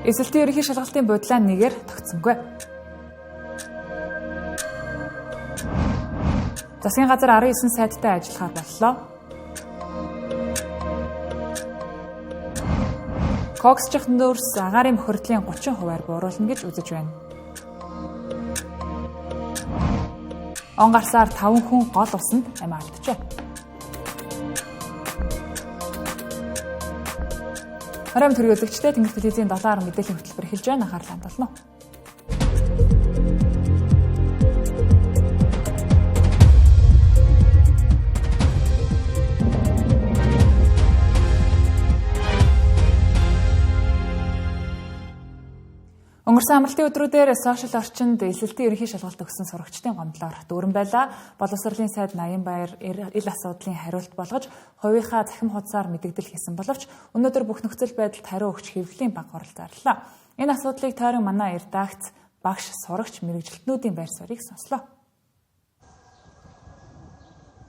Эсэлтийн ерөнхий шалгалтын бодлоо нэгээр тогтсонгүй. Засгийн газар 19 сайдтай ажиллахаар боллоо. Коксчих нүүрс агаарын бохирдлын 30%-аар бууруулна гэж үзэж байна. Он гарсаар 5 хүн гол усанд амиа алджээ. Оройн төрийн үзэгчдээ Тэнгэр телевизийн 7 мэдээллийн хөтөлбөр эхэлж байна. Анхаарлаа хандуулна. Өнгөрсөн амралтын өдрүүдээр сошиал орчинд элсэлтийн ерөнхий шалгалт өгсөн сурагчдын гомдлоор дүүрэн байлаа. Боловсролын сайд Наян Баяр ил асуудлын хариулт болгож хувийнхаа цахим хуудасаар мэдэгдэл хийсэн боловч өнөөдөр бүх нөхцөл байдалд хариу өгч хэвлэлийн баг хурал зарлалаа. Энэ асуудлыг тойрон манай редакц, багш, сурагч, мэргэжилтнүүдийн байр суурийг сонслоо.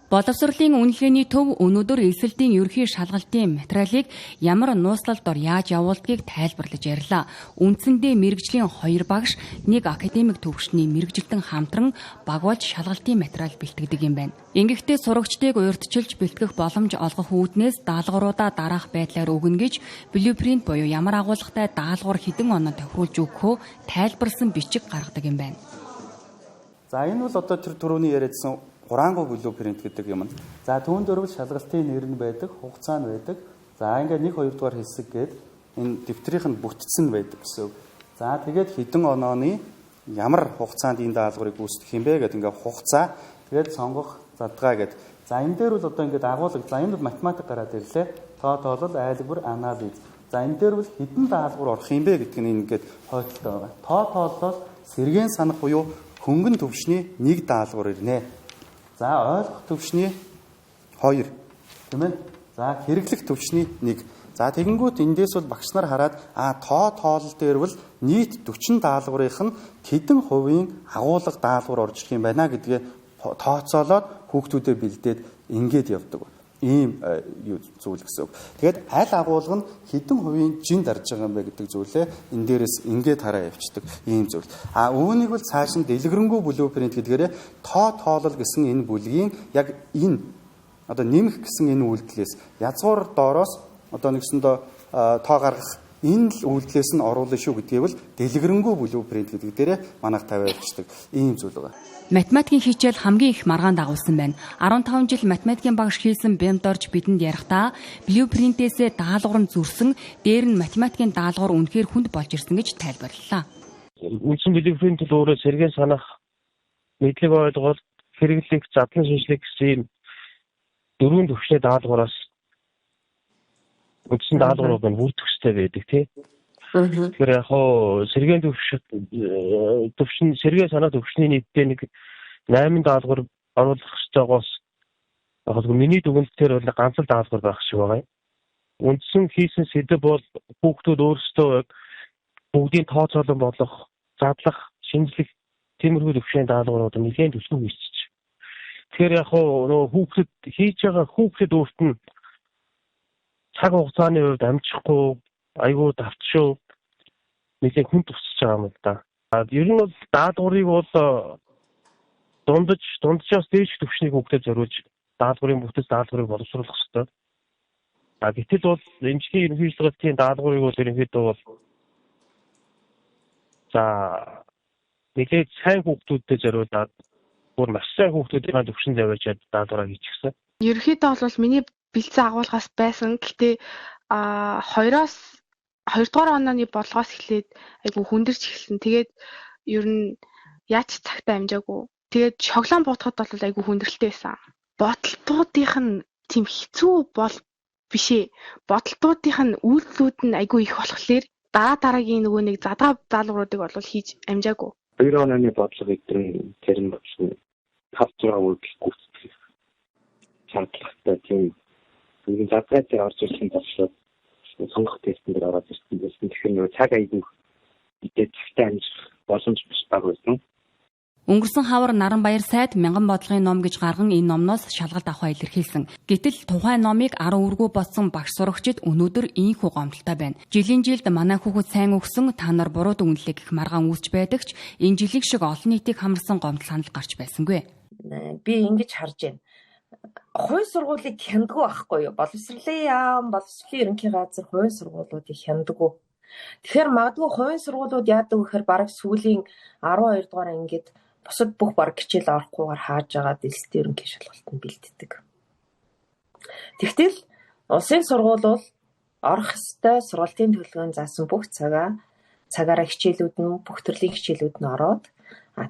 Боловсролын үнэлгээний төв өнөөдөр элсэлтийн ерөнхий шалгалтын материалыг ямар нууцлал дор яаж явуулдгийг тайлбарлаж ярьлаа. Үндсэндээ мэргэжлийн 2 багш, 1 академик төвшний мэргэжилтэн хамтран баг болж шалгалтын материал бэлтгэдэг юм байна. Ингэхдээ сурагчдыг урьдчилж бэлтгэх боломж олгох үүднээс даалгавруудаа дараах байдлаар өгнө гэж blueprint буюу ямар агуулгатай даалгавар хэдэн оноо тохируулж өгөхөө тайлбарласан бичиг гаргадаг юм байна. За энэ бол одоо тэр түрүүний яриадсан Хураангуй blueprint гэдэг юм. За түүн дөрвөл шалгалтын нэр нь байдаг, хугацаа нь байдаг. За ингээд 1 2 дугаар хэсэг гээд энэ дэвтрийнх нь бүтцэн байдаг гэсэн үг. За тэгээд хэдэн онооны ямар хугацаанд энэ даалгаврыг гүйцэтгэх юм бэ гэдэг ингээд хугацаа тэгээд сонгох задгаа гээд. За энэ дээр бол одоо ингээд агуулга. За энэ бол математик гараад ирлээ. Тоо тоолол, айлбар, анализ. За энэ дээр бол хэдэн даалгавар орох юм бэ гэдэг нь ингээд хойтолтой байгаа. Тоо тооллоос сэргээн санах буюу хөнгөн төвшний 1 даалгавар ирнэ. За ойлгох төвшний 2 тийм ээ. За хэрэглэх төвшний 1. За тэгэнгүүт эндээс бол багш нар хараад тоо тоолол дээр бол нийт 40 даалгаврынх нь хэдэн хувийн агуулга даалгавар орж ирэх юм байна гэдгээ тооцоолоод хүүхдүүдэд бэлдээд ингээд явдаг. Ийм зүйл гэсэн үг. Тэгээд аль агуулга нь хэдэн хувийн жин дарж байгаа юм бэ гэдэг зүйлээ энэ дээрээс ингээд хараа явчихдаг ийм зүйл. А үүнийг бол цааш нь дэлгэрэнгүй blueprint гэдгээрээ тоо тоолол гэсэн энэ бүлгийн яг энэ одоо нэмэх гэсэн энэ үйлдэлээс язгуур доороос одоо нэгсэндээ тоо гаргах энэ л үйлдэлээс нь оруулна шүү гэдгийг бол дэлгэрэнгүй blueprint гэдэг дээрээ манайх тавиа явчихдаг ийм зүйл байгаа. Математикийн хичээл хамгийн их маргаан дагуулсан байна. 15 жил математикийн багш хийсэн Бямдорж бидэнд ярихдаа blueprint-ээсээ даалгавар нь зүрсэн, дээр нь математикийн даалгавар үнэхээр хүнд болж ирсэн гэж тайлбарлалаа. Үндсэн blueprint бол өөрөө сэргээн санах, мэдлэг ойлголт, хэрэглэх, задлан шинжлэх гэсэн ийм дөрвөн төвшний даалгавараас үндсэн даалгаврууд нь бүрдэх ёстой байдаг тий. Тэгэхээр яг хоо сэргээн төвшин сэргээн санаа төвшний нийтдээ нэг 8 даалгавар оруулах ёстойгоос яг миний дүгнэлтээр бол ганц л даалгавар байх шиг байгаа юм. Үндсэн хийсэн сэдэв бол хүүхдүүд өөрсдөө бүгдийн тооцоолон болох, задлах, шинжлэх тиймэрхүү төвшний даалгаврууд нэлээд төсөв хийчих. Тэгэхээр яг хоо нөгөө хүүхдэд хийж байгаа хүүхдэд өөрт нь цаг хугацааны хувьд амжихгүй, айгүй давтшуу нэлээд хүн тусч байгаа юм л да. Ер нь бол даалгаврыг бол дунджаас дээш төвшнийг хүүхдэд зориулж даалгаврын бүтэц даалгаврыг боловсруулах ёстой. Гэтэл бол эмчгийн ерөнхий шалгалтын даалгаврыг бол ерөнхийдөө бол за нэлээд сайн хүүхдүүдэд зориулаад бүр маш сайн хүүхдүүдийн төвшин тавиачаад даалгавраа хийчихсэн. Ерөнхийдөө бол миний бэлдсэн агуулгаас байсан. Гэхдээ 2-р онооны бодлогоос эхлээд айгүй хүндэрч эхэлсэн. Тэгээд ер нь яаж цагтаа амжаагүй. Тэгээд шоглон буутахад бол айгүй хүндрэлтэй байсан. Бодолтуудынх нь тийм хэцүү бол биш ээ. Бодолтуудынх нь үйлдэлүүд нь айгүй их болохоор дараа дараагийн нөгөө нэг задгаа даалгавруудыг бол хийж амжаагүй. 2 онооны бодлого эдгээр тэр нь болсон 5 6 үйлдэл гүйцэтгэх шаардлагатай тийм нэгэн задгаа дээр орж ирсэн боллоо сонгох тестэн дээр ороод ирсэн байсан. Тэгэхээр нөгөө цаг айгүй идэ цагтаа амжих боломж биш баг байсан. Өнгөрсөн хавар Наранбаяр сайд мянган бодлогын ном гэж гарган энэ номноос шалгалт авахаа илэрхийлсэн. Гэтэл тухайн номыг 10 үргүү бодсон багш сурагчид өнөөдөр ийнхүү гомдолтой байна. Жилийн жилд манай хүүхэд сайн өгсөн, та нар буруу дүгнэлээ гэх маргаан үүсч байдаг ч энэ жилийн шиг олон нийтийг хамарсан гомдол санал гарч байсангүй. Би ингэж харж байна. Хувийн сургуулийг хяндаггүй байхгүй юу? Боловсролын яам, боловсролын ерөнхий газар хувийн сургуулиудыг хяндаггүй. Тэгэхээр магадгүй хувийн сургуулиуд яадаг вэ гэхээр бараг сүүлийн 12 дугаар ангид бусад бүх баг хичээл орохгүйгээр хааж агаад элсэлтийн ерөнхий шалгалтанд бэлддэг. Тэгтэл улсын сургууль бол орох ёстой сургалтын төлөвлөгөөнд заасан бүх цагаараа хичээлүүд нь бүх төрлийн хичээлүүд нь ороод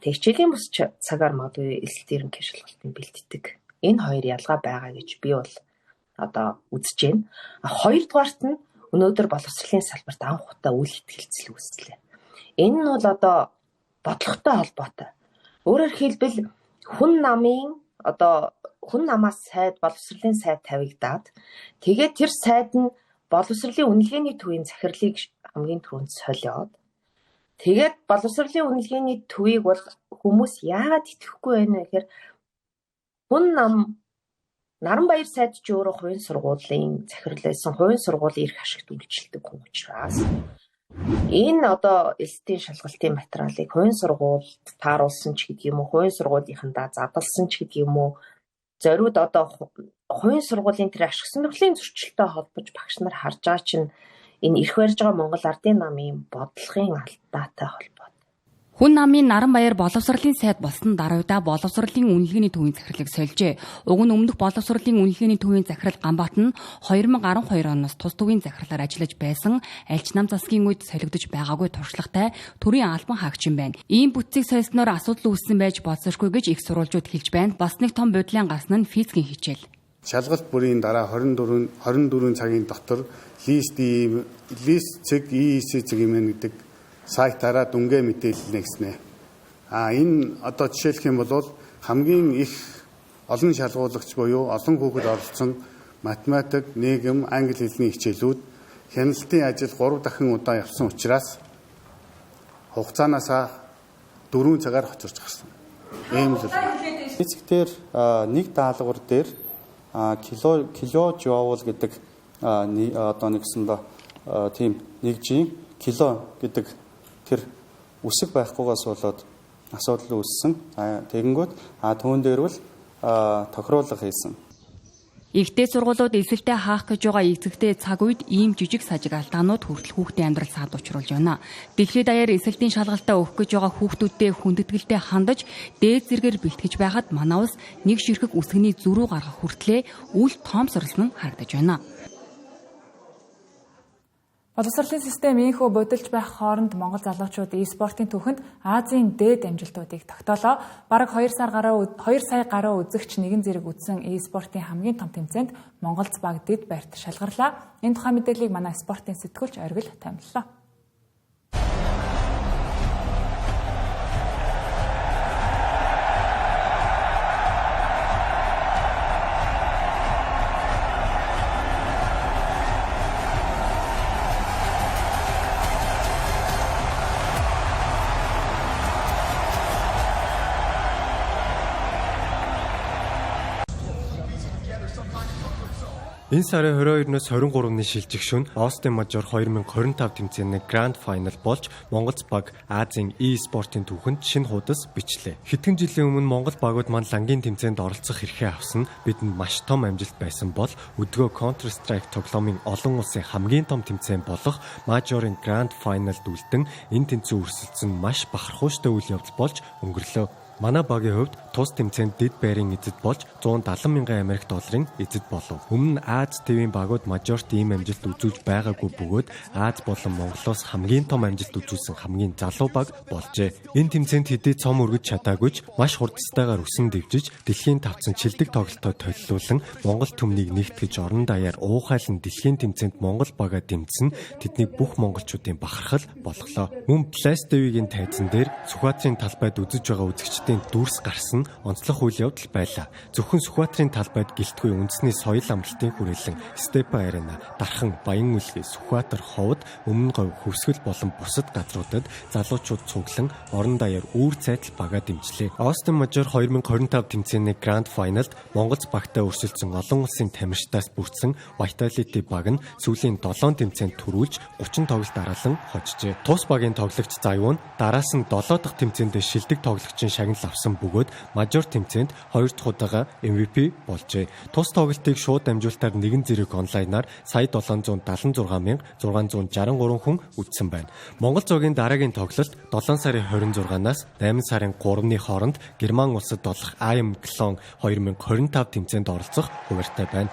тэг хичээлийн бус цагаар магадгүй элсэлтийн ерөнхий шалгалтанд бэлддэг. Энэ хоёр ялгаа байгаа гэж би бол одоо үзэж байна. Хоёрдугаарт нь өнөөдөр боловсролын салбарт анх удаа үйл ихтгэлцэл үүслээ. Энэ нь бол одоо бодлоготой холбоотой. Өөрөөр хэлбэл хүн намын одоо хүн намаас сайд боловсролын сайд тавигдаад тэгээд тэр сайд нь боловсролын үнэлгээний төвийн захирлыг хамгийн түрүүнд солиод тэгээд боловсролын үнэлгээний төвийг бол хүмүүс яагаад итгэхгүй байна вэ гэхээр хүн нам Наранбаяр сайд ч өөрөө хувийн сургуулийн захирал байсан, хувийн сургуулийн эрх ашигт үйлчилдэг хүн учраас энэ одоо элсэлтийн шалгалтын материалыг хувийн сургуульд тааруулсан ч гэдэг юм уу, хувийн сургуулийнхандаа задалсан ч гэдэг юм уу, зориуд одоо хувийн сургуулийн тэр ашиг сонирхлын зөрчилтэй холбож багш нар харж байгаа чинь энэ эрх барьж байгаа Монгол Ардын намын бодлогын алдаатай холбоотой. Хүн намын Наранбаяр боловсролын сайд болсон даруйдаа боловсролын үнэлгээний төвийн захирлыг сольжээ. Уг нь өмнөх боловсролын үнэлгээний төвийн захирал Ганбаат нь 2012 оноос тус төвийн захирлаар ажиллаж байсан альч нам засгийн үед солигдож байгаагүй туршлагатай төрийн албан хаагч юм байна. Ийм бүтцийг сольсноор асуудал үүссэн байж болзошгүй гэж их сурвалжууд хэлж байна. Бас нэг том бодлын гарсан нь физикийн хичээл. Шалгалт бүрийн дараа 24 цагийн дотор лист цэг EEC цэг юм гэдэг сайтаараа дүнгээ мэдээлэл нэгснэ. Энэ одоо жишээлх юм бол хамгийн их олон шалгуулагч буюу олон хүүхэд оролцсон математик, нийгэм, англи хэлний хичээлүүд хяналтын ажил 3 дахин удаа явсан учраас хугацаанаасаа 4 цагаар хоцорч гарсан. Ийм л. Физик дээр нэг даалгавар дээр кило жоул гэдэг одоо нэгсэндээ тийм нэгжийн кило гэдэг тэр үсэг байхгүйгээс болоод асуудал үүссэн. Тэгэнгүүт түүн дээр бол тохируулга хийсэн. Ихтэй сургуулиуд элсэлтээ хаах гэж байгаа эцэгтэй цаг үед ийм жижиг сажиг алдаанууд хүртэл хүүхдийн амьдрал саад учруулж байна. Дэлхийд даяар элсэлтийн шалгалтаа өгөх гэж байгаа хүүхдүүдтэй хүндэтгэлтэй хандаж дээд зэргээр бэлтгэж байхад манай улс нэг ширхэг үсгэний зөрүү гаргах хүртлээр үл тоомсорлсон нь харагдаж байна. Боловсролын систем ийнхүү бодилж байх хооронд Монгол залуучууд e-спортын түүхэнд Азийн дээд амжилтуудыг тогтоолоо. Бараг 2 сая гаруй үзэгч нэгэн зэрэг үзсэн e-спортын хамгийн том тэмцээнд Монголц баг дэд байрт шалгарлаа. Энэ тухайн мэдээллийг манай спортын сэтгүүлч Оргил томиллоо. Энэ сарын 22-наас 23-ны шилжих шөнө Austin Major 2025 тэмцээний Grand Final болж Монголц баг Азийн e-спортын түүхэнд шинэ хуудас бичлээ. Хэдхэн жилийн өмнө Монгол багууд маань лангийн тэмцээнд оролцох эрхээ авсан нь бидэнд маш том амжилт байсан бол өдгөө Counter Strike тоглоомын олон улсын хамгийн том тэмцээн болох Major-ын Grand Final-д үлдэн энэ тэмцээн өрсөлдсөн маш бахархууштай үйл явдал болж өнгөрлөө. Манай багийн хувьд тус тэмцээнд дэд байрын эзэд болж 170 мянган Америк долларын эзэд болов. Өмнө нь Аз ТV-ийн багууд мажорт ийм амжилт үзүүлж байгаагүй бөгөөд Аз болон Монголоос хамгийн том амжилт үзүүлсэн хамгийн залуу баг болжээ. Энэ тэмцээнд хэдий цом өргөж чадаагүй ч маш хурдстайгаар өсөн дэвжиж дэлхийн тавцан шилдэг тоглолтоо толилуулан Монгол түмнийг нэгтгэж орон даяар уухайлан дэлхийн тэмцээнд Монгол багаа дэмжсэн тэднийг бүх монголчуудын бахархал болголоо. Мөн Blast TV-ийн тайзан дээр Сүхбаатарын талбайд үзэж байгаа үзэгчид тамирчдын дүрс гарсан онцлог үйл явдал байлаа. Зөвхөн Сүхбаатарын талбайд гэлтгүй үндэсний соёл амралтын хүрээлэн Степа Арена, Дархан, Баян-Үлгий, Сүхбаатар, Ховд, Өмнө Говь, Хөвсгөл болон бусад газруудад залуучууд цуглан орон даяар үүр цайтал багаа дэмжлээ. Austin Major 2025 тэмцээний Grand Final-д Монголц багтай өрсөлдсөн олон улсын тамирчдаас бүрдсэн Vitality баг нь сүүлийн 7 тэмцээнд түрүүлж 30 тоглолт дараалан хожжээ. Тус багийн тоглогч Заюун дараас нь 7 дахь тэмцээндээ шилдэг тоглогчийн шагнал авсан бөгөөд мажор тэмцээнд 2 дахь удаага MVP болжээ. Тус тоглолтыг шууд дамжуулалтаар 1-0 онлайнаар 1,776,663 хүн үзсэн байна. Монгол зоогийн дараагийн тоглолт 7 сарын 26-наас 8 сарын 3-ны хооронд Герман улсад болох IM Cologne 2025 тэмцээнд оролцох хуваарьтай байна.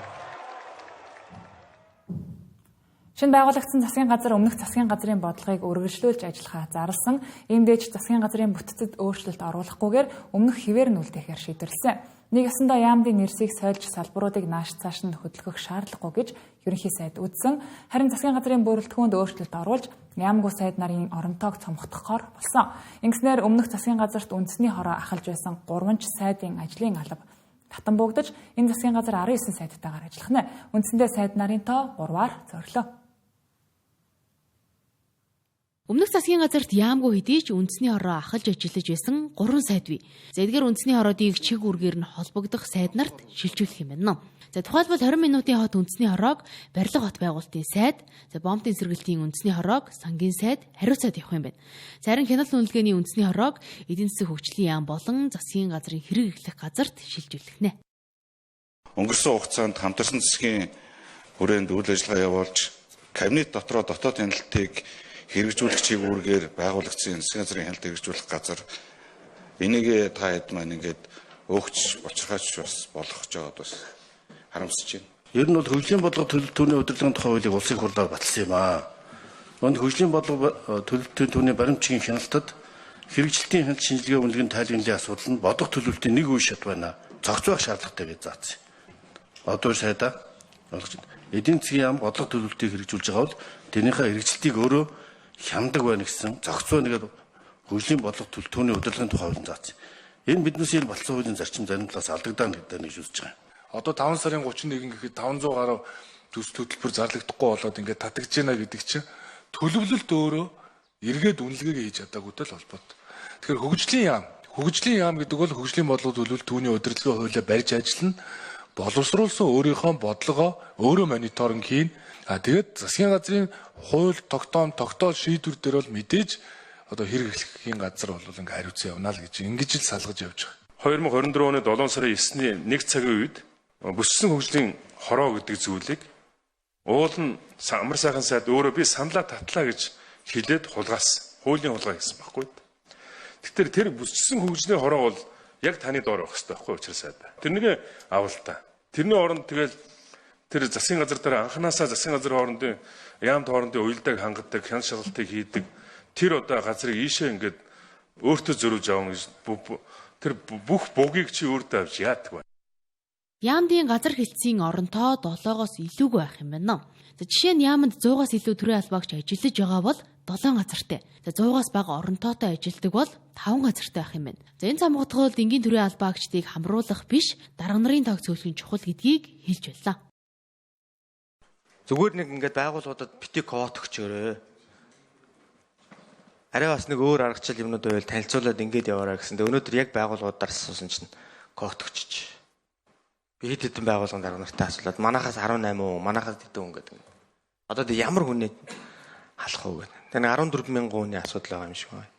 Шинэ байгуулагдсан засгийн газар өмнөх засгийн газрын бодлогыг үргэлжлүүлж ажиллахаа зарласан. Ийм дээж засгийн газрын бүтцэд өөрчлөлт оруулахгүйгээр өмнөх хэвээр нь үлдээхээр шийдвэрлэсэн. Нэг ёсондоо яамдын нэрсийг сольж салбаруудыг нааш цааш нь хөдөлгөх шаардлагагүй гэж ерөнхий сайд үзсэн. Харин засгийн газрын бүрэлдэхүүнд өөрчлөлт оруулж яамгүй сайд нарын оронтойг цомгохдохоор болсон. Ингэснээр өмнөх засгийн газарт үндэсний хороо ахалж байсан 3 ч сайдын ажлын алба татан буугдаж энэ засгийн газар 19 сайдтайгаар ажиллах нэ. Үндсэндээ сайд нарын тоо 3-аар зөрлөө. Өмнөх засгийн газарт яамгүй хэдий ч үндэсний хороо ахалж ажиллаж байсан 3 сайд бий. За эдгээр үндэсний хороодыг чиг үүргээр нь холбогдох сайд нарт шилжүүлэх юм байна. За тухайлбал 20 минутын хот үндэсний хороог Барилга хот байгуулалтын сайд, за бомбын сэргэлтийн үндэсний хороог сангийн сайд хариуцаад явах юм байна. За харин хяналт үнэлгээний үндэсний хороог эдийн засгийн хөгжлийн яам болон засгийн газрын хэрэг эхлэх газарт шилжүүлэх нэ. Өнгөрсөн хугацаанд хамтарсан засгийн хүрээнд үйл ажиллагаа явуулж кабинет дотроо дотоод хяналтыг хэрэгжүүлэх чиг үүргээр байгуулагдсан засгийн газрын хяналт хэрэгжүүлэх газар энийг та хэд маань ингээд өөгч бочрохаач бас болох гэж байгаад бас харамсаж байна. Ер нь бол хөгжлийн бодлого төлөлт түүний удирдлагын тухай хуулийг улсын хурлаар баталсан юм аа. Үүнд хөгжлийн бодлого төлөлт түүний баримтчгийн хяналтад хэрэгжилтийн хяналт шинжилгээ үнэлгээний тайлбарлалын асуудал нь бодлого төлөвлөлтийн нэг үе шат байна. Зохицох шаардлагатай гэж заасан. Одоо сайдаа болгож эдийн засгийн яам бодлого төлөвлөлтийг хэрэгжүүлж байгаа бол тэрнийхээ хэрэгжилтийг өөрөө хямдаг байна гэсэн зохицоо нэгээд хөгжлийн бодлого төлөвлөлтийн удирдлагын тухай хуулийн заасан. Энэ биднээс энэ баталсан хуулийн зарчим зарим талаас алдагдаана гэдэг нэг үзэж байгаа. Одоо 5 сарын 31 гэхэд 500 гаруй төс төлбөр зарлагдахгүй болоод ингээд татагж байна гэдэг чинь төлөвлөлт өөрөө эргээд үнэлгээгээ хийж чадаагүйтэй л холбоотой. Тэгэхээр хөгжлийн яам гэдэг бол хөгжлийн бодлого төлөвлөлт түүний удирдлагын хуулиа барьж ажиллана. Боловсруулсан өөрийнхөө бодлогоо өөрөө мониторинг хийн. А тэгээд засгийн газрын хууль тогтоол шийдвэр дээр бол мэдээж одоо хэрэг эхлэхийн газар бол ингээ хариуцсан явна л гэж ингэж л салгаж явж байгаа. 2024 оны 7 сарын 9-ний 1 цагийн үед бүссэн хөгжлийн хороо гэдэг зүйлийг уул нь амар сайхан сайд өөрөө би саналаа татлаа гэж хэлээд хулгаас хуулийн хулгай гэсэн байхгүй. Тэгэхээр тэр бүссэн хөгжлийн хороо бол яг таны доор байх хэрэгтэй байхгүй учраас сайд. Тэрнийг авал та. Тэрний оронд тэгэл тэр засгийн газар дээр анханасаа засгийн газар хоорондын яамд хоорондын уялдааг хангадаг, хяналт шалгалтыг хийдэг тэр одоо газрыг ийшээ ингээд өөртөө зөрүүж авах гэж тэр бүх бугийг чи өөртөө авч яадаг вэ? Яамдын газар хэлтсийн оронтоо 7-оос илүүгүй байх юм байна. За жишээ нь яамд 100-аас илүү төрийн албаагч ажиллаж байгаа бол 7 газартай. За 100-аас бага оронтоотой ажилладаг бол 5 газартай байх юм байна. За энэ цамгатгуул энгийн төрийн албаагчдыг хамруулах биш, дарга нарын тоог цөөлөх нь чухал гэдгийг хэлж байлаа. Зүгээр нэг ингээд байгууллагуудад бити квот өгчөөрэй. Арай бас нэг өөр аргачлал юмнууд байвал танилцуулаад ингээд яваарай гэсэн. Тэгээ өнөөдөр яг байгууллагуудаар асуусан чинь квот өгчөж. Би хэд хэдэн байгууллагын дарга нартай асуулаад манахаас 18 хүн, манахаас хэдэн хүн гэдэг. Одоо тэг ямар хүнээ халах уу гэдэг. Тэгээ 14 мянган хүний асуудал байгаа юм шиг байна.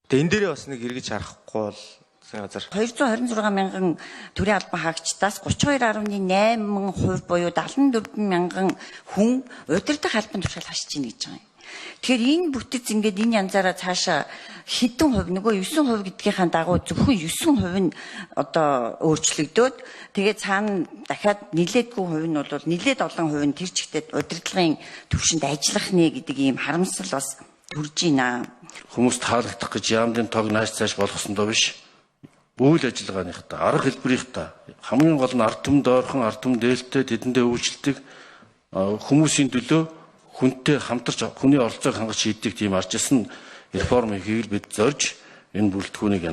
Тэгээ энэ дээрээ бас нэг эргэж харахгүй бол засгийн газар 226 мянган төрийн албан хаагчдаас 32.8% буюу 74 мянган хүн удирдах албан тушаал хашиж гин гэж байгаа юм. Тэгэхээр энэ бүтэц ингээд энэ янзаараа цаашаа хэдэн хувь нөгөө 9% гэдгийнхаа дагуу зөвхөн 9% нь одоо өөрчлөгдөөд тэгээ цаана дахиад нилээдгүй хувь нь бол нилээд олон хувь нь тэр чигтээ удирдлагын төвшөнд ажиллах нэ гэдэг ийм харамсал бас төрж байна. Хүмүүс таалагдах гэж яамдын тоог нааш цааш болгосондоо биш. Үйл ажиллагааныхаа арга хэлбэрийнхаа хамгийн гол нь ард түмэнд ойрхон, ард түмэнд ээлтэй тэдэндээ үйлчлдэг хүмүүсийн төлөө хүнтэй хамтарч хүний оролцоог хангаж шийддэг тийм арчилсан реформ хийхийг бид зорж Энэ бүрэлдэхүүнийг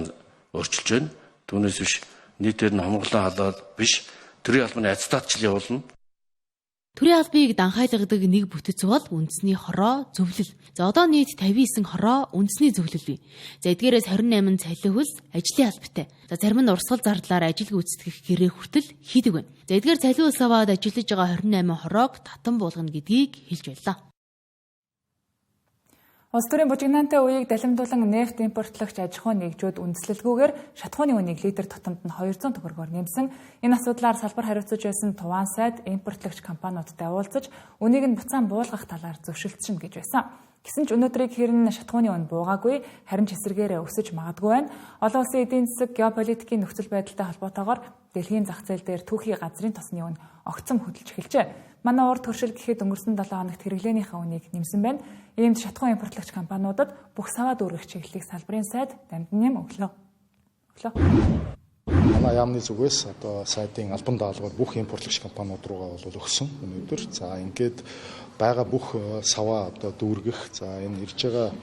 өөрчилж байна. Түүнээс биш нийтээр нь хомроглон халаад биш төрийн албаны аттестатчил явуулна. Төрийн албыг данхайлгадаг нэг бүтэц бол үндэсний хороо зөвлөл. За одоо нийт 59 хороо үндэсний зөвлөл бий. За эдгээрээс 28 цалин хөлс ажлын албатай. За зарим нь урсгал зардлаар ажил гүйцэтгэх гэрээ хүртэл хийдэг байна. За эдгээр цалин хөлс аваад ажиллаж байгаа 28 хороог татан буулгана гэдгийг хэлж байлаа. Улс төрийн бужигнаантай үеийг далимдуулан нефть импортлогч аж ахуйн нэгжүүд үндэслэлгүйгээр шатахууны үнийг литр тутамд нь 200 төгрөгөөр нэмсэн. Энэ асуудлаар салбар хариуцаж байсан Туваан сайд импортлогч компаниудтай уулзаж үнийг нь буцаан буулгах талаар зөвшөлдсөн гэж байсан. Гэсэн ч өнөөдрийг хэрэн шатахууны үн буугаагүй, харин ч эсрэгээрээ өсөж магадгүй байна. Олон улсын эдийн засаг геополитикийн нөхцөл байдалтай холбоотойгоор дэлхийн зах зээл дээр түүхий газрын тосны үн огцом хөдөлж эхэлжээ. Манай урд төршил гэхэд өнгөрсөн 7 хоногт хэрэглээнийхээ үнийг нэмсэн байна. Иймд шатахуун импортлогч компаниудад бүх саваа дүүргэх чиглэлийг салбарын сайд дамдинэм өглөө. Манай яамны зүгээс одоо сайдын албан даалгавар бүх импортлогч компаниуд руугаа бол өгсөн өнөөдөр. За ингээд байгаа бүх саваа одоо дүүргэх, за энэ ирж байгаа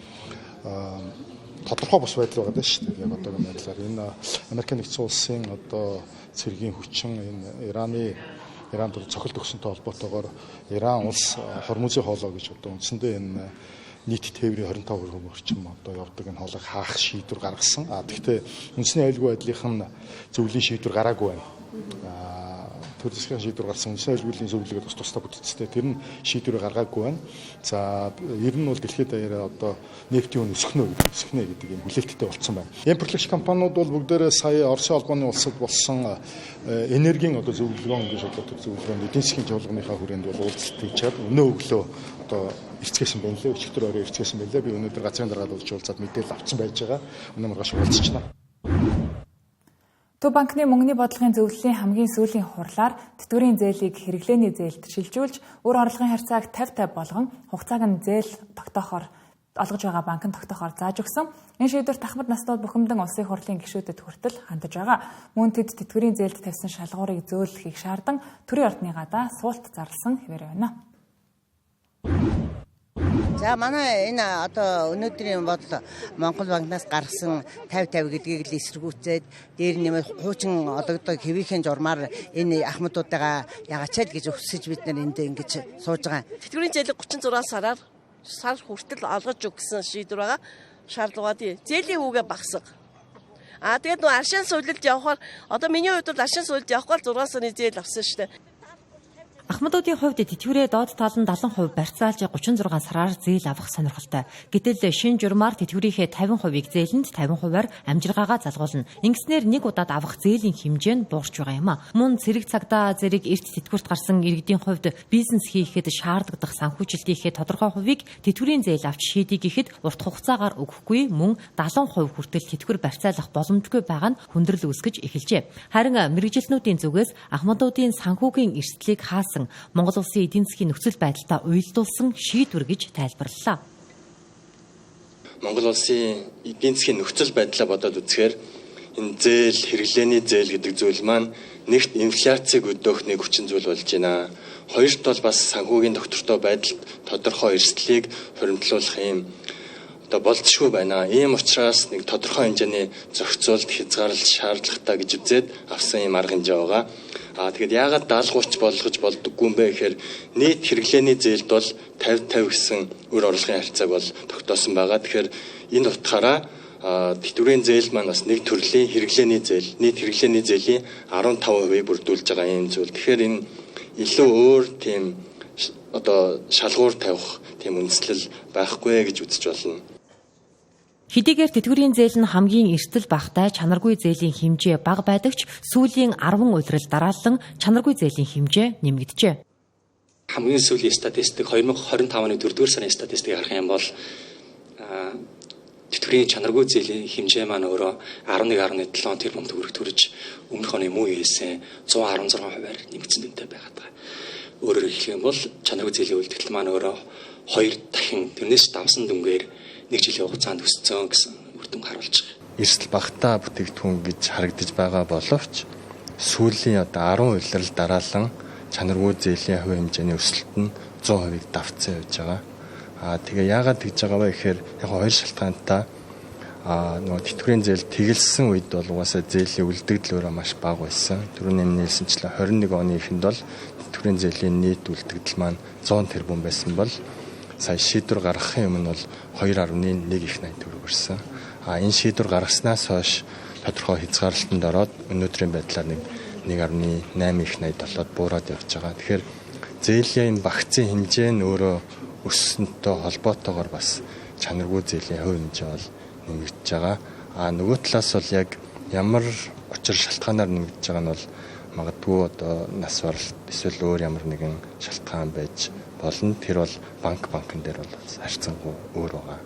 тодорхой бус байдал байгаа шүү дээ. Яг одоогийн байдлаар энэ Америк нэгдсэн улсын одоо цэргийн хүчин энэ Иранд цохилт өгсөнтэй холбоотойгоор Иран улс Хормузын хоолой гэж одоо үндсэндээ энэ нийт тээврийн 25% орчим одоо явдаг энэ хоолойг хаах шийдвэр гаргасан. А тэгвэл үндэсний аюулгүй байдлынх нь зөвлөлийн шийдвэр гараагүй байна. Төр засгийн шийдвэр гарсан үндэсний аюулгүй зөвлөлгээд бас тусдаа бүтцтэй. Тэр нь шийдвэрээ гаргаагүй байна. За ер нь бол дэлхийд даяараа одоо нефтийн үн өсөх нэ гэдэг юм хүлээлттэй болцсон байна. Импортлогч компаниуд бол бүгдээрээ сая Оросын холбооны улсад болсон энергийн одоо зөвлөгөөн гэж одоо тэр зөвлөгөөнд эдийн засгийн чуулганыхаа хүрээнд бол уулзалт хийж чад өнөө өглөө одоо эрцгээсэн байна лээ. Өчигдөр орой эрцгээсэн байна лээ. Би өнөөдөр газрын даргаад болж уулзаад мэдээлэл авсан байж байгаа. Өнөө маргааш уулзчихна. Төв банкны мөнгөний бодлогын зөвлөлийн хамгийн сүүлийн хурлаар тэтгэврийн зээлийг хэрэглээний зээлд шилжүүлж, үр орлогын харьцааг 50-50 болгон хугацааг нь зээл тогтоохоор олгож байгаа банк нь тогтоохоор зааж өгсөн. Энэ шийдвэр тахмад наснууд бухимдан улсын хурлын гишүүдэд хүртэл хандаж байгаа. Мөн тэд тэтгэврийн зээлд тавьсан шалгуурыг зөөлөхийг шаардан төрийн ордны гадаа суулт зарласан хэвээр байна. За манай энэ одоо өнөөдрийн бодол Монгол банкнаас гаргасан 50-50 гэдгийг л эсэргүүцээд дээр нэмээд хуучин ологддог хэвийнхэн журмаар энэ ахмадуудаа ягачаал гэж өсөж бид нар энд ингэж сууж байгаа. Тэтгэврийн зээлийг 36 сараар сар хүртэл олгож өгсөн шийдвэр байгаа. Шаардлага тий. Зээлийн хүүгээ багасга. А тэгээд нөө аршин суулилд явахаар одоо миний хувьд бол аршин суулилд явахгүй 6 сарын зээл авсан шүү дээ. Ахмадуудын хувьд тэтгэврээ доод тал нь 70% барьцаалж 36 сараар зээл авах сонирхолтой. Гэтэл шинэ журмаар тэтгэврийнхээ 50%-ийг зээлэнд 50%-аар амжиргаагаа залгуулна. Ингэснээр нэг удаад авах зээлийн хэмжээ нь буурч байгаа юм а. Мөн цэрэг цагдаа зэрэг эрт тэтгэврт гарсан иргэдийн хувьд бизнес хийхэд шаардлагадах санхүүжилтийнхээ тодорхой хувийг тэтгэврийн зээл авч шийдье гэхэд урт хугацаагаар өгөхгүй мөн 70% хүртэл тэтгэвэр барьцаалах боломжгүй байгаа нь хүндрэл үүсгэж эхэлжээ. Харин мэргэжилтнүүдийн зүгээс ахмадуудын санхүүгийн эрсдлийг хаасан Монгол улсын эдийн засгийн нөхцөл байдалтай уялдуулсан шийдвэр гэж тайлбарлалаа. Монгол улсын эдийн засгийн нөхцөл байдлаа бодоод үзэхээр энэ зээл, хэрэглээний зээл гэдэг зүйл маань нэгт инфляцийг өдөөх нэг хүчин зүйл болж байна. Хоёрт бол бас санхүүгийн доктортой байдалд тодорхой эрсдлийг хуримтлуулах юм одоо болзошгүй байна. Ийм учраас нэг тодорхой хэмжээний зохицуулт, хязгаарлалт шаардлагатай гэж үзээд авсан юм арга хэмжээ байгаа. А тэгэхэд яагаад 70-30 болгож болдоггүй юм бэ гэхээр нийт хэрэглээний зээлд бол 50-50 гэсэн үр орлогын харьцааг бол тогтоосон байгаа. Тэгэхээр энэ утгаараа тэтгэврийн зээл маань бас нэг төрлийн хэрэглээний зээл, нийт хэрэглээний зээлийн 15%-ийг бүрдүүлж байгаа юм зүйл. Тэгэхээр энэ илүү өөр тийм одоо шалгуур тавих тийм үндслэл байхгүй гэж үзэж болно. Хэдийгээр тэтгэврийн зээл нь хамгийн эрсдэл багатай чанаргүй зээлийн хэмжээ бага байдаг ч сүүлийн 10 улирал дараалан чанаргүй зээлийн хэмжээ нэмэгджээ. Хамгийн сүүлийн статистик 2025 оны 4-р сарын статистикийг харах юм бол тэтгэврийн чанаргүй зээлийн хэмжээ маань өөрөө 11.7 тэрбум төгрөг төрж өмнөх оны муу үеэсээ 116%-аар нэмэгдсэн дүнтэй байгаад байгаа. Өөрөөр хэлэх юм бол чанаргүй зээлийн үйлдэл маань өөрөө 2 дахин тэрнээс давсан дүнгээр нэг жилийн хугацаанд өссөн гэсэн үр дүн харуулж байгаа. Эрсдэл багтаа бүтээгдэхүүн гэж харагдаж байгаа боловч сүүлийн одоо 10 улирал дараалан чанаргүй зээлийн хувь хэмжээний өсөлт нь 100%-ыг давтсан явж байгаа. Аа тэгээ яагаад тэгж байгаа вэ гэхээр яг хоёр шалтгаантай. Нөгөө тэтгэврийн зээл тэгэлсэн үед бол угаасаа зээлийн үлдэгдэл өөрөө маш бага байсан. Түрүүний өмнө хэлсэнчлэн 21 оны эхэнд бол тэтгэврийн зээлийн нийт үлдэгдэл маань 100 тэрбум байсан бол сая шийдвэр гаргахын өмнө бол 2.1 их 80 төгрөг өрсөн. Энэ шийдвэр гаргаснаас хойш тодорхой хязгаарлалтанд ороод өнөөдрийн байдлаар нэг 1.8 их 80 болоод буураад явж байгаа. Тэгэхээр зээлийн багцын хэмжээ нь өөрөө өссөнтэй холбоотойгоор бас чанаргүй зээлийн хувь хэмжээ бол нэмэгдэж байгаа. Нөгөө талаас бол яг ямар учир шалтгаанаар нэмэгдэж байгаа нь бол магадгүй одоо нас баралт эсвэл өөр ямар нэгэн шалтгаан байж болно. Тэр бол банкн дээр бол харьцангуй өөр байгаа.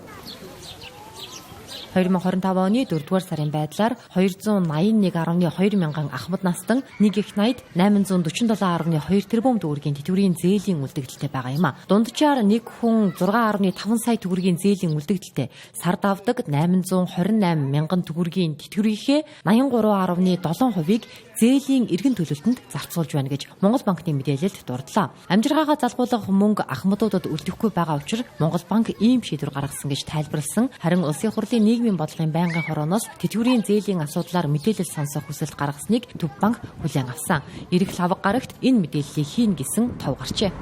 2025 оны 4-р сарын байдлаар 281.2 мянган ахмад настан нэг их 80 847.2 тэрбум төгрөгийн тэтгэврийн зээлийн үлдэгдэлтэй байгаа юм а. Дунджаар нэг хүн 6.5 сая төгрөгийн зээлийн үлдэгдэлтэй сард авдаг 828 мянган төгрөгийн тэтгэврийнхээ 83.7%-ийг зээлийн эргэн төлөлтөнд зарцуулж байна гэж Монгол банкны мэдээлэлд дурдлаа. Амжиргаагаа залгуулах мөнгө ахмадуудад үлдэхгүй байгаа учир Монгол банк ийм шийдвэр гаргасан гэж тайлбарласан. Харин Улсын хурлын нийгмийн бодлогын байнгын хорооноос тэтгэврийн зээлийн асуудлаар мэдээлэл сонсох хүсэлт гаргасныг Төв банк хүлээн авсан. Ирэх лавга гарагт энэ мэдээллийг хийнэ гэсэн тов гарчээ.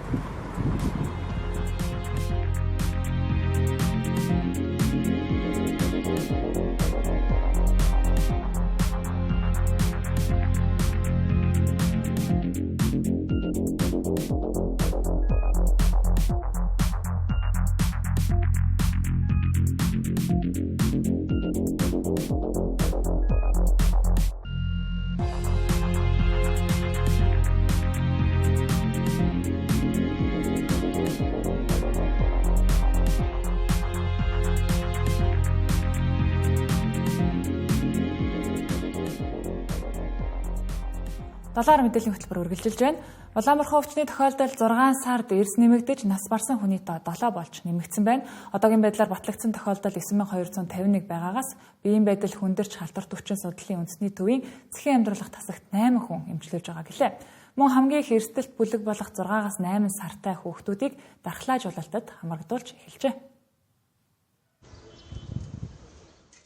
Долоор мэдээллийн хөтөлбөр үргэлжилж байна. Улаанбархан өвчний тохиолдол 6 сард эрс нэмэгдэж нас барсан хүний тоо 7 болж нэмэгдсэн байна. Одоогийн байдлаар батлагдсан тохиолдол 9251 байгаагаас биеийн байдал хүндэрч халдварт өвчин судлалын үндэсний төвийн цэхэн амьдруулах тасагт 8 хүн эмчлүүлж байгаа гэлээ. Мөн хамгийн их эрсдэлт бүлэг болох 6-аас 8 сартай хүүхдүүдийг дархлаажуулалтад хамрагдуулж эхэлжээ.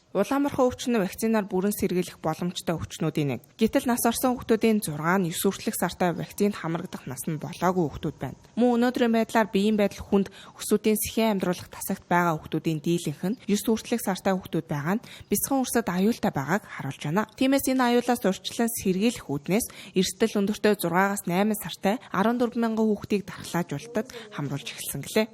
Улаанбархан өвчин нь вакцинаар бүрэн сэргийлэх боломжтой өвчнүүдийн нэг. Гэтэл нас орсон хүүхдүүдийн 6 нь 9 хүртэлх сартай вакцинд хамрагдах нас нь болоогүй хүүхдүүд байна. Мөн өнөөдрийн байдлаар биеийн байдал хүнд өсүүдийн сэхэн амьдруулах тасагт байгаа хүүхдүүдийн дийлэнх нь 9 хүртэлх сартай хүүхдүүд байгаа нь бяцхан үрсэд аюултай байгааг харуулж байна. Тиймээс энэ аюулаас урьдчилан сэргийлэх үүднээс эрсдэл өндөртэй 6-аас 8 сартай 14 мянган хүүхдийг дархлаажуулалтад хамруулж эхэлсэн гэлээ.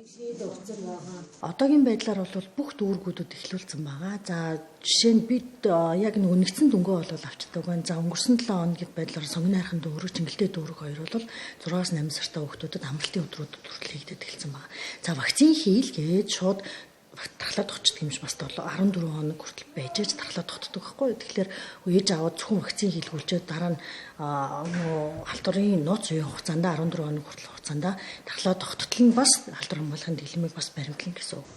Одоогийн байдлаар бол бүх дүүргүүдэд эхлүүлсэн байгаа. За жишээ нь бид яг нөгөө нэгдсэн дүнгээ бол авчдаг байна. За өнгөрсөн 7 хоногийн байдлаар Сонгоны хайрхан дүүрэг, Чингэлтэй дүүрэг хоёр бол 6-аас 8 сартай хүүхдүүдэд амралтын өдрүүдэд хүртэл хийгдээд эхэлсэн байгаа. За вакцин хийлгээд шууд дархлаа тогтчдөг юм шиг бас 14 хоног хүртэл байж аж дархлаа тогтдог байхгүй. Тэгэхээр ээж аваад зөвхөн вакцин хийлгүүлчихэд дараа нь нөгөө халдварын нууц үеийн хугацаанд 14 хоног хүртэл хугацаанд дархлаа тогттол нь бас халдвар хамгаалахын дэглэмийг бас баримтлана гэсэн үг.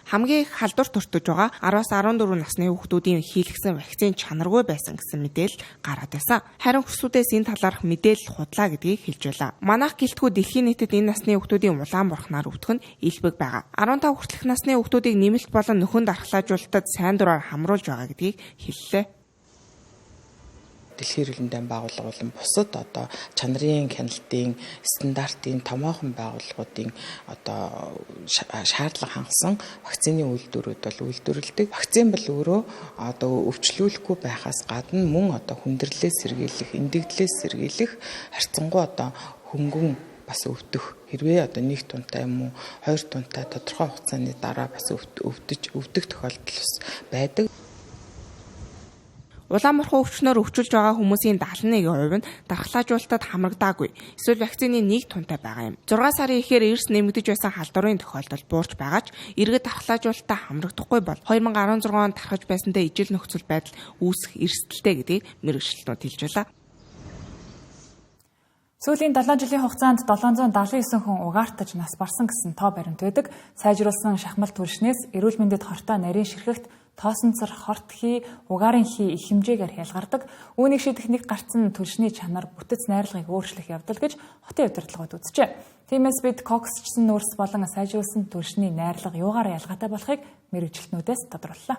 Хамгийн их халдвар төртөж байгаа 10-аас 14 насны хүүхдүүдийн хийлгсэн вакцин чанаргүй байсан гэсэн мэдээлэл гараад байсан. Харин хөсүүдээс энэ талаарх мэдээлэл худлаа гэдгийг хэлж байлаа. Манайх гэлтгүй дэлхийн нийтэд энэ насны хүүхдүүдийн улаан бурхнаар өвдөх нь илбэг байгаа. 15 хүртэлх насны хүүхдүүдийг нэмэлт болон нөхөн дархлаажуулалтад сайн дураар хамруулж байгаа гэдгийг хэллээ. Дэлхийн эрүүл мэндийн байгууллага болон бусад одоо чанарын хяналтын стандартын томоохон байгууллагуудын одоо шаардлага хангасан вакцины үйлдвэрүүд бол үйлдвэрлэдэг. Вакцин бол өөрөө одоо өвчлүүлэхгүй байхаас гадна мөн одоо хүндрэлээс сэргийлэх, эндэгдлээс сэргийлэх харьцангуй одоо хөнгөн бас өвдөх. Хэрвээ одоо нэг тунтай юм уу, хоёр тунтай тодорхой хугацааны дараа бас өвдөх тохиолдол бас байдаг. Улаанбархан өвчнөөр өвчилж байгаа хүмүүсийн 71% нь дархлаажуулалтад хамрагдаагүй. Эсвэл вакцины нэг тунтай байгаа юм. 6 сарын эхээр эрс нэмэгдэж байсан халдварын тохиолдол буурч байгаа ч иргэд дархлаажуулалтад хамрагдахгүй бол 2016 онд тархаж байсантай ижил нөхцөл байдал үүсэх эрсдэлтэй гэдгийг мэргэжилтнүүд хэлж байлаа. Сүүлийн 7 жилийн хугацаанд 779 хүн угаартаж нас барсан гэсэн тоо баримт байдаг. Сайжруулсан шахмал түлшнээс эрүүл мэндэд хортой нарийн ширхэгт Тоосонцор, хорт хий, угаарын хий их хэмжээгээр ялгардаг. Үүнийг шийдэх нэг гарцсан түлшний чанар, бүтэц найрлагыг өөрчлөх явдал гэж хотын удирдлагууд үзжээ. Тиймээс бид коксчсон нүүрс болон сайжруулсан түлшний найрлага юугаар ялгаатай болохыг мэргэжилтнүүдээс тодрууллаа.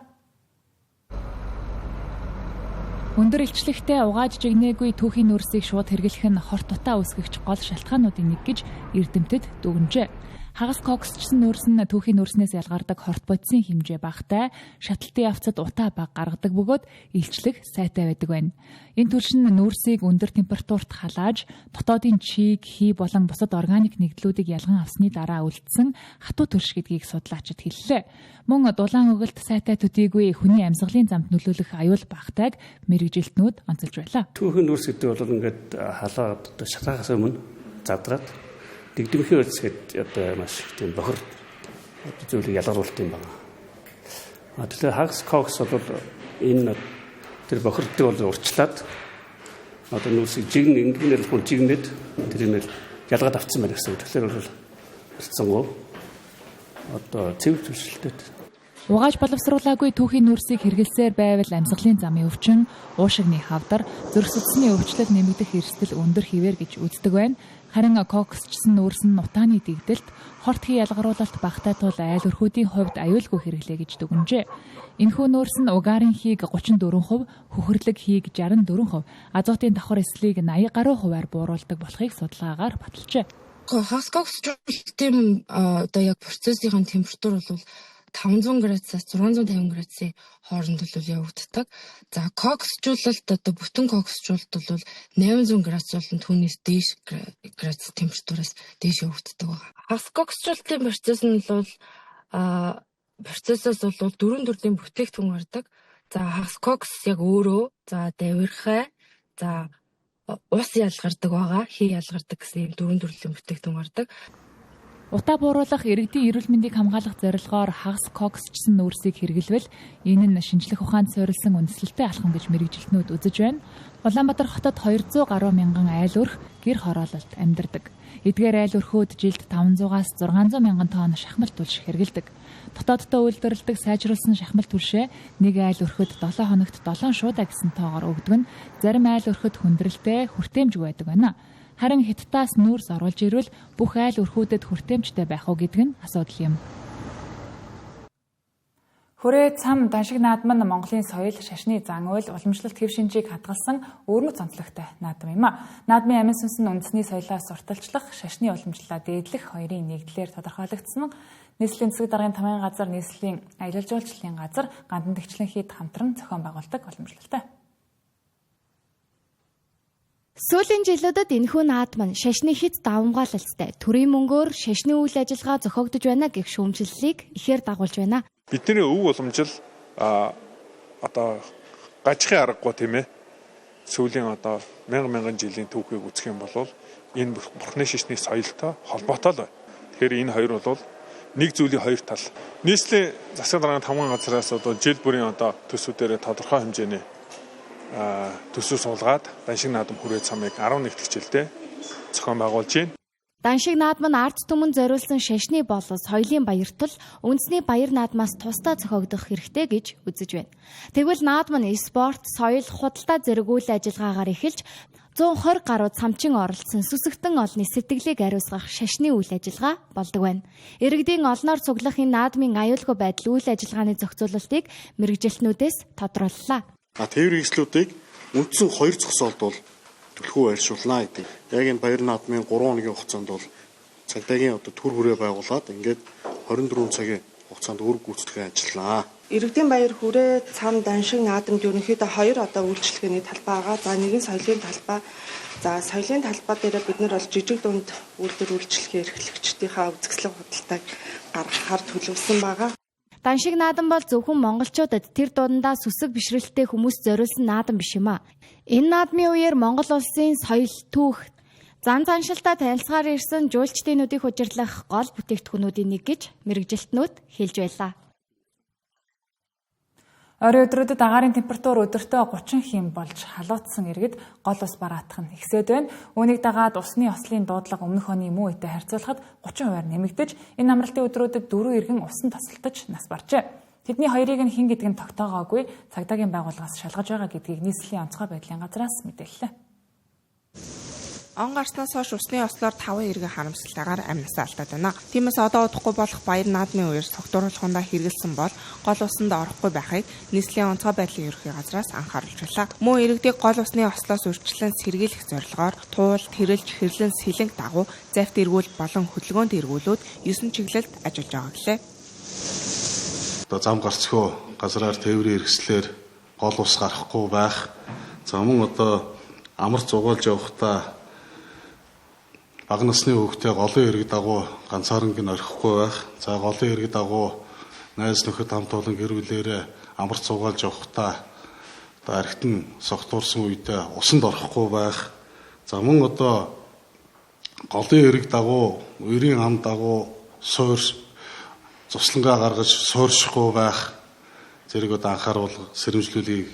Өндөр илчлэгтэй угааж жигнэгүй түүхийн нүүрсийг шууд хэрэглэх нь хорт утаа үүсгэгч гол шалтгаануудын нэг гэж эрдэмтэд дүгнжээ. Хагас коксчсон нүүрс нь түүхийн нүүрснээс ялгардаг хорт бодисын хэмжээ багатай, шатлалтын явцад утаа бага гаргадаг бөгөөд илчлэг сайтай байдаг байна. Энэ түлш нь нүүрсийг өндөр температурт халааж, дотоодын чиг, хий болон бусад органик нэгдлүүдийг ялган авсны дараа үлдсэн хатуу түлш гэдгийг судлаачид хэллээ. Мөн дулаан өгөлт сайтай төдийгүй хүний амьсгалын замд нөлөөлөх аюул багатайг мэргэжилтнүүд онцолж байлаа. Түүхийн нүүрс гэдэг бол ингээд халаад одоо шатаахаас өмнө задраад дэгдэмхий өрцгээд одоо маш их тийм бохир зүйлийг ялгаруулт юм байна. А тэгэхээр хагас кокс бол энэ тэр бохирддаг бол урчлаад одоо нүүрсийг жигн ингэнээр хүн жигнэд тэрнээр ялгаад авцсан байна гэсэн. Тэгэхээр бол харьцангуй одоо цэвэр түлшилтэй. Угааж боловсруулаагүй түүхийн нүүрсийг хэрэглэсээр байвал амьсгалын замын өвчин, уушигны хавдар, зүрх судасны өвчлөл нэмэгдэх эрсдэл өндөр хэвээр гэж үздэг байна. Харин коксчсон нүүрс нь утааны дэгдэлт, хорт хий ялгаруулалт багатай тул айл өрхүүдийн хувьд аюулгүй хэрэглээ гэж дүгнжээ. Энэхүү нүүрс нь угаарын хийг 34%, хөхөрлөг хийг 64%, азотын давхар эслийг 80 гаруй хувиар бууруулдаг болохыг судалгаагаар баталжээ. Хагас коксжуулалтын одоо яг процессийн температур бол 500 градусаас 650 градусын хооронд бол явагддаг. За коксжуулалт одоо бүтэн коксжуулалт бол 800 градус болон түүнээс дээш градус температураас дээш явагддаг байна. Хагас коксжуулалтын процесс нь бол процессоос бол дөрвөн төрлийн бүтээгдэхүүн гардаг. За хагас кокс яг өөрөө, за давирхай, за ус ялгардаг байгаа, хий ялгардаг гэсэн ийм дөрвөн төрлийн бүтээгдэхүүн гардаг. Утаа бууруулах, иргэдийн эрүүл мэндийг хамгаалах зорилгоор хагас коксчсон нүүрсийг хэрэглэвэл энэ нь шинжлэх ухаанд суурилсан үндэслэлтэй алхам гэж мэргэжилтнүүд үзэж байна. Улаанбаатар хотод 200 гаруй мянган айл өрх гэр хороололд амьдардаг. Эдгээр айл өрхүүд жилд 500-аас 600 мянган тонн шахмал түлш хэрэглэдэг. Дотооддоо үйлдвэрлэдэг сайжруулсан шахмал түлшээ нэг айл өрхөд 7 хоногт 7 шуудаа гэсэн тоогоор өгдөг нь зарим айл өрхөд хүндрэлтэй, хүртээмжгүй байдаг байна. Харин Хятадаас нүүрс оруулж ирвэл бүх айл өрхүүдэд хүртээмжтэй байх уу гэдэг нь асуудал юм. Хүрээ цам даншиг наадам нь Монголын соёл, шашны зан үйл, уламжлалт хэв шинжийг хадгалсан өвөрмөц онцлогтой наадам юм а. Наадмын амин сүнс нь үндэсний соёлоос сурталчлах, шашны уламжлалаа дээдлэх хоёрын нэгдлээр тодорхойлогдсон. Нийслэлийн засаг даргын тамгын газар, нийслэлийн аялал жуулчлалын газар гандан тэгчлэн хийд хамтран зохион байгуулдаг уламжлалтай. Сүүлийн жилүүдэд энэхүү наадам нь шашны хит давамгайлалттай төрийн мөнгөөр шашны үйл ажиллагаа зохиогдож байна гэх шүүмжлэлийг ихээр дагуулж байна. Бидний өв уламжил одоо гажихын аргагүй тийм ээ. Сүүлийн одоо мянган мянган жилийн түүхийг үзэх юм бол энэ бурхны шашны соёлтой холбоотой л байна. Тэгэхээр энэ хоёр бол нэг зүйлийн хоёр тал. Нийслэлийн засаг даргын тамгын газраас одоо жил бүрийн одоо төсвүүдээрээ тодорхой хэмжээний төсөв суулгаад даншиг наадам хүрээ цамыг 11 дахь жилдээ зохион байгуулж байна. Даншиг наадам нь ард түмэн зориулсан шашны болон соёлын баяртал үндэсний баяр наадмаас тусдаа зохиогдох хэрэгтэй гэж үзэж байна. Тэгвэл наадам нь спорт, соёл, худалдаа зэрэг үйл ажиллагаагаар эхэлж 120 гаруй цамчин оролцсон сүсэгтэн олонны сэтгэлийг ариусгах шашны үйл ажиллагаа болдог байна. Иргэдийн олноор цуглах энэ наадмын аюулгүй байдал үйл ажиллагааны зохицуулалтыг мэргэжилтнүүдээс тодрууллаа. Тээврийн хэрэгслүүдийг үндсэн хоёр зогсоолд бол түлхүү байршуулнаа гэдэг. Яг энэ баяр наадмын 3 хоногийн хугацаанд бол цагдаагийн одоо төр хүрээ байгуулад ингээд 24 цагийн хугацаанд үүрэг гүйцэтгэх ажиллана. Иргэдийн баяр хүрээ цам даншиг наадамд ерөнхийдөө хоёр одоо үйлчилгээний талбай байгаа. За нэг нь соёлын талбай. За соёлын талбай дээр бид нар бол жижиг дунд үйлдвэр үйлчилгээ эрхлэгчдийнхаа үзэсгэлэн худалдааг гаргахаар төлөвлөсөн байгаа. Даншиг наадам бол зөвхөн монголчуудад тэр дундаа сүсэг бишрэлттэй хүмүүс зориулсан наадам биш юм а. Энэ наадмын үеэр Монгол улсын соёл, түүх, зан заншилтаа танилцахаар ирсэн жуулчдын нүдийг хужирлах гол бүтээгдэхүүнүүдийн нэг гэж мэргэжилтнүүд хэлж байлаа. Орой өдрүүдэд агаарын температур өдөртөө 30 хэм болж халуутсан иргэд гол ус бараатах нь ихсээд байна. Үүнийг дагаад усны ослын дуудлага өмнөх оны муу үетэй харьцуулахад 30%-аар нэмэгдэж, энэ амралтын өдрүүдэд 4 иргэн усан тосолтож нас баржээ. Тэдний хоёрыг нь хэн гэдэг нь тогтоогоогүй цагдаагийн байгууллагаас шалгаж байгаа гэдгийг нийслэлийн онцгой байдлын газраас мэдээллээ. Он гарснаас хойш усны ослоор 5 иргэн харамсалтайгаар амнасаа алдаад байна. Тиймээс одоо удахгүй болох баяр наадмын үеэр согтууруулахундаа хэрэгэлсэн бол гол усанд орохгүй байхыг нийслэлийн онцгой байдлын ерөнхий газраас анхааруулж байлаа. Мөн иргэдийг гол усны ослоос урьдчилан сэргийлэх зорилгоор туул, тэрэлж, хэрлэн, сэлэнг дагуу завт эргүүл болон хөдөлгөөнт эргүүлүүд 9 чиглэлд ажиллаж байгаа гэлээ. Одоо зам гарцгүй газраар тээврийн хэрэгслээр гол ус гарахгүй байх. За мөн одоо амар зугаалж явахдаа бага насны хүүхдээ голын хэрэг дагуу ганцааранг нь орхихгүй байх. За голын хэрэг дагуу найз нөхөд хамт олон гэр бүлээрээ амарч зугаалж явахдаа одоо архитан согтуурсан үедээ усанд орохгүй байх. За мөн одоо голын хэрэг дагуу үерийн ам дагуу суур цуслангаа гаргаж сууршихгүй байх зэрэг одоо анхааруул сэрэмжлүүлгийг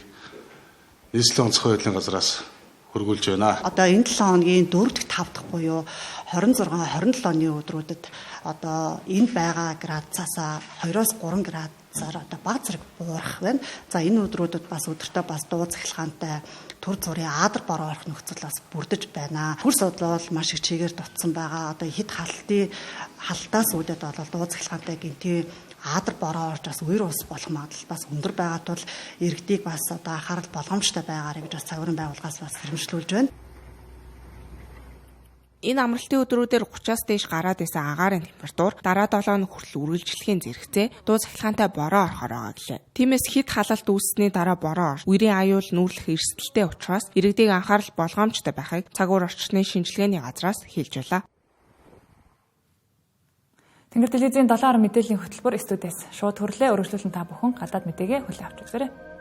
нийслэлийн онцгой байдлын газраас хөргүүлж байна. Одоо энэ 7 хоногийн 4 дахь 5 дахь буюу 26 27-ны өдрүүдэд одоо энэ байгаа градусаас 2-оос 3 градусаар одоо бага зэрэг буурах байна. За энэ өдрүүдэд бас өдөртөө бас дуу цахилгаантай төр зүрийн аадар бороо орох нөхцөл бас бүрдэж байна. Хөрс бол маш их чигээр дутсан байгаа. Одоо хэд халтаас үүдээд бол дуу цахилгаантай гинтийн аадар бороо орж бас үер ус болох магадлал бас өндөр байгаа тул иргэдийг бас одоо анхаарал болгоомжтой байгаарэ гэж бас цагаарын байгууллагаас бас хэрэмжлүүлж байна. Энэ амралтын өдрүүдээр 30-аас дээш гараад исэн агаарын температур дараа 7 хоног хүртэл үргэлжлэхийн зэрэгцээ дуу цахилгаантай бороо орохоор байгаа гэлээ. Тиймээс хэд халалт үүссэний дараа бороо орж үерийн аюул нүүрлэх эрсдэлтэй учраас иргэдийг анхаарал болгоомжтой байхыг цагуур орчны шинжилгээний газраас хэлж байлаа. Тэнгэр телевизийн 7 мэдээллийн хөтөлбөр студиэс шууд хөрлөө. Өргөжлүүлэн та бүхэн гадаад мэдээгээ хүлээн авч үзээрэй.